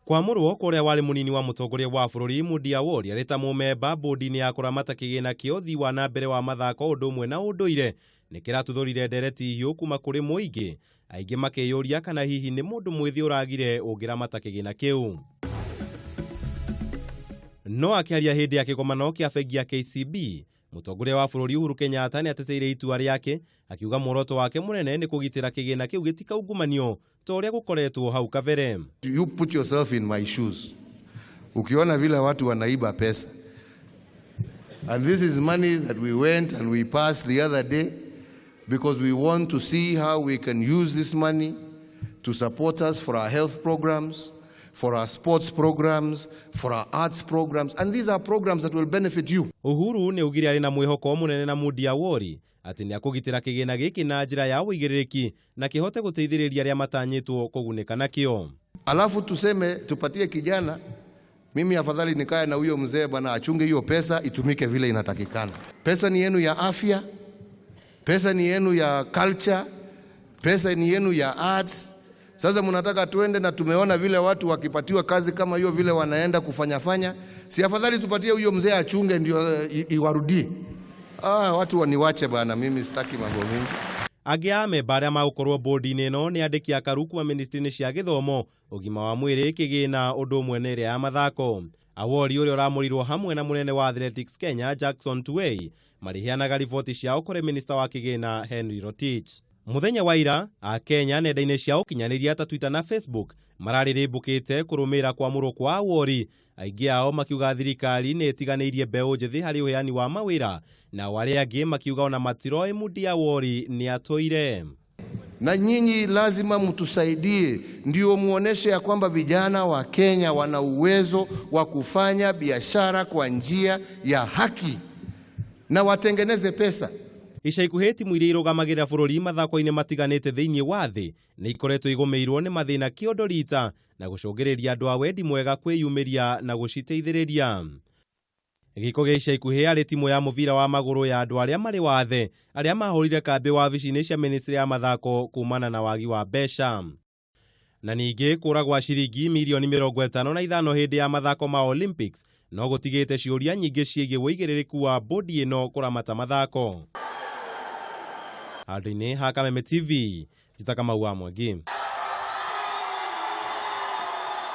Kwamũrwo kwa ũrĩa warĩ mũnini wa mũtongoria wa bũrũri Moody Awori arĩ ta mũmemba bũndi-inĩ ya kũramata kĩgĩna kĩa ũthii wa na mbere wa mathako ũndũ ũmwe na ũndũire nĩ kĩratuthũrire ndereti hiũ kuma kũrĩ mũingĩ, aingĩ makĩyũria kana hihi nĩ mũndũ mwĩthĩ ũragire ũngĩramata kĩgĩna kĩu. No akĩaria hĩndĩ ya kĩgomano kĩa bengi ya KCB, mũtongoria wa bũrũri Uhuru Kenyatta nĩ ateteire itua rĩake, akiuga muoroto wake mũnene nĩ kũgitĩra kĩgĩna kĩu gĩtikaungumaniũ ta ũrĩa gũkoretwo hau kabere. You put yourself in my shoes. Ukiona vile watu wanaiba pesa. And this is money that we went and we passed the other day because we want to see how we can use this money to support us for our health programs, for our sports programs, for our arts programs. And these are programs that will benefit you. Uhuru nĩ augire arĩ na mwĩhoko mũnene na Moody Awori atĩ nĩ akũgitĩra kĩgĩna gĩkĩ na njĩra ya ũigĩrĩrĩki na kĩhote gũteithĩrĩria arĩa matanyĩtwo kũgunĩka nakĩo. Alafu tuseme tupatie kijana, mimi afadhali nikae na huyo mzee bwana, achunge hiyo pesa itumike vile inatakikana. Pesa ni yenu ya afya, pesa ni yenu ya culture, pesa ni yenu ya arts. Sasa mnataka tuende na tumeona vile watu wakipatiwa kazi kama hiyo vile wanaenda kufanya fanya, si afadhali tupatie huyo mzee achunge ndio iwarudie? Ah, watu waniwache bana, mimi sitaki mambo mingi. Angĩ a amemba arĩa magũkorwo bũndi-inĩ ĩno nĩ andĩki a karu kuma ministry-inĩ cia gĩthomo, ũgima wa mwĩrĩ, kĩgĩna ũndũ ũmwe na ĩrĩa ya mathako. Awori ũrĩa ũramũrirwo hamwe na mũnene wa Athletics Kenya Jackson Tuwei marĩheanaga riboti ciao kũrĩ minista wa kĩgĩna Henry Rotich. Mũthenya wa ira, Akenya nenda-inĩ cia ũkinyanĩria ta Twitter na Facebook mararĩrĩmbũkĩte kũrũmĩrĩra kwamũrwo kwa Awori, aingĩ ao makiuga thirikari nĩ ĩtiganĩirie mbeũ njĩthĩ harĩ ũheani wa mawĩra, nao arĩa angĩ makiuga ona matiroĩ Moody Awori nĩ atũire. Na nyinyi lazima mtusaidie, ndio muoneshe ya kwamba vijana wa Kenya wana uwezo wa kufanya biashara kwa njia ya haki na watengeneze pesa. Ica ikuhĩ timu iria irũgamagĩrĩra bũrũri mathako-inĩ matiganĩte thĩinĩ wa thĩ nĩ ikoretwo igũmĩirwo nĩ mathĩna kĩondo rita na gũcũngĩrĩria andũ a wendi mwega kwĩyumĩria na gũciteithĩrĩria. Gĩko gĩa ica ikuhĩ arĩ timu ya mũbira wa magũrũ ya andũ arĩa marĩ wathe arĩa mahũrire kambĩ wabici-inĩ cia ministry ya mathako kumana na wagi wa mbeca. Na ningĩ kũra gwa ciringi mirioni 55 hĩndĩ ya mathako ma Olympics no gũtigĩte ciũria nyingĩ ciĩgiĩ ũigĩrĩrĩku wa bodi ĩno kũramata mathako. Handũ-inĩ ha Kameme TV, Njĩta Kamau wa Mwangi.